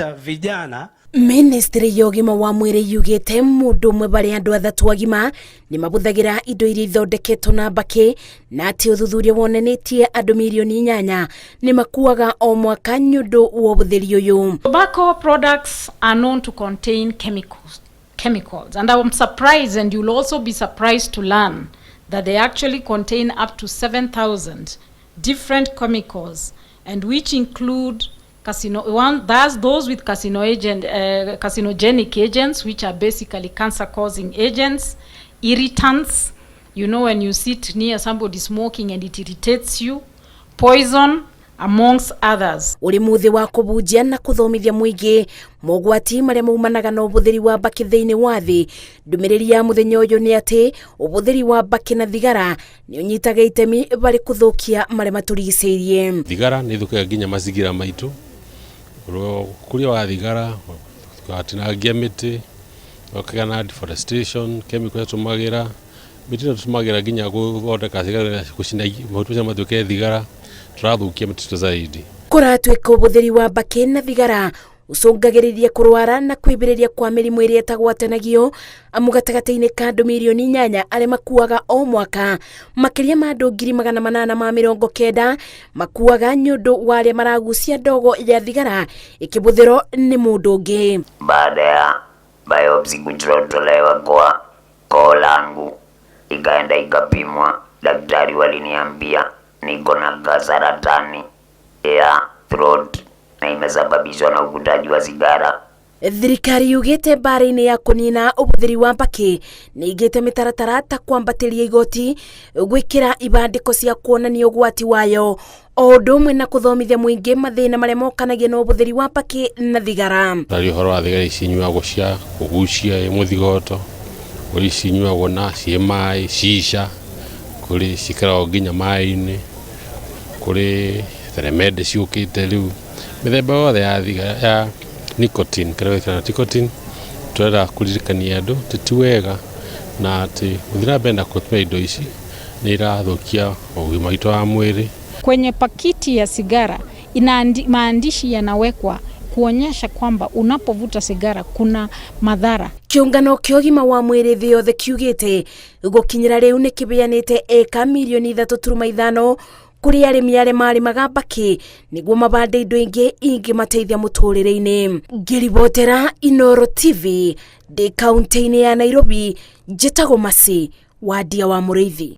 Cha vijana. Ministry ya ũgima wa mwĩrĩ yugĩte mũndũ ũmwe barĩ andũ athatũ agima nĩ mabũthagĩra indo iria ithondeketwo na mbakĩ, na atĩ ũthuthuria wonanĩtie andũ mirioni 8 nĩ makuaga o mwaka nĩ ũndũ wa ũbũthĩri ũyũ. Tobacco products are known to contain chemicals. And I'm surprised, and you'll also be surprised to learn that they actually contain up to 7,000 different chemicals, and which include carcino, one, that's those with carcinogenic agents, which are basically cancer-causing agents, irritants, when you sit near somebody smoking and it irritates you, poison, amongst others. Ũrĩ mũthĩ wa kũbunjia na kũthomithia mũingĩ mogwati marĩa maumanaga na ũbũthĩri wa mbakĩ thĩinĩ wa thĩ. Ndũmĩrĩri ya mũthenya ũyũ nĩ atĩ ũbũthĩri wa mbakĩ na thigara nĩ ũnyitaga itemi barĩ kũthũkia marĩa matũrigicĩirie. Thigara nĩ ithũkagia nginya mazingira maitũ. Ũkũria wa thigara watinangia mĩtĩ, ũkagĩa na deforestation, chemical tũmagira mĩtĩ ĩno tũtũmagĩra nginya gũthondeka thigara, gũcina mahuti macio matuĩke thigara, tũrathũkia mĩtitũ zaidi. Kũratuĩka ũbũthĩri wa mbakĩ na thigara ũcũngagĩrĩria kũrwara na kwĩbĩrĩria kwa mĩrimũ ĩrĩa ĩtagwatanagio, amu gatagatĩ-inĩ ka andũ mirioni 8 arĩa makuaga o mwaka, makĩria ma andũ 890,000 makuaga nĩ ũndũ wa arĩa maragucia ndogo ya thigara ĩkĩbũthĩrwo nĩ mũndũ ũngĩ. Baada ya biopsy kutolewa kwa koo langu, ikaenda ikapimwa, daktari waliniambia niko na saratani ya throat na imesababishwa na uvutaji wa sigara. Thirikari yugĩte mbara-inĩ ya kũnina ũbũthĩri wa mbakĩ nĩ ĩigĩte mĩtaratara ta kwambatĩria igoti, gwĩkĩra ibandĩko cia kuonania ũgwati wayo, o ũndũ ũmwe na kũthomithia mũingĩ mathĩna marĩa mokanagia na ũbũthĩri wa mbakĩ na thigara. Tari ũhoro wa thigara ici inyuagwo cia kũgucia ĩ mũthigoto, kũrĩ ici inyuagwo na ciĩ maĩ cica, kũrĩ ciĩkĩragwo nginya maĩ-inĩ, kũrĩ theremende ciũkĩte rĩu, mĩthemba yothe ya thigara ya nicotine, kĩrĩa gĩkĩraga nicotine. Tũrenda kũririkania andũ atĩ ti wega na atĩ gũthiĩ na mbere na kũtũmĩra indo ici nĩ irathũkia ũgima witũ wa mwĩrĩ. Kwenye pakiti ya sigara ina maandishi yanawekwa kuonyesha kwamba unapovuta sigara kuna madhara. Kĩũngano kĩa ũgima wa mwĩrĩ thĩ yothe kiugĩte gũkinyĩra rĩu nĩ kĩbeanĩte eka mirioni 3.5 kũrĩ arĩmi arĩa marĩmaga mbakĩ nĩguo mabande indo ingĩ ingĩmateithia mũtũrĩre-inĩ. Ngĩribotera Inoro TV ndĩ kaunti-inĩ ya Nairobi, njĩtagwo Masi Wandia wa Mũrĩithi.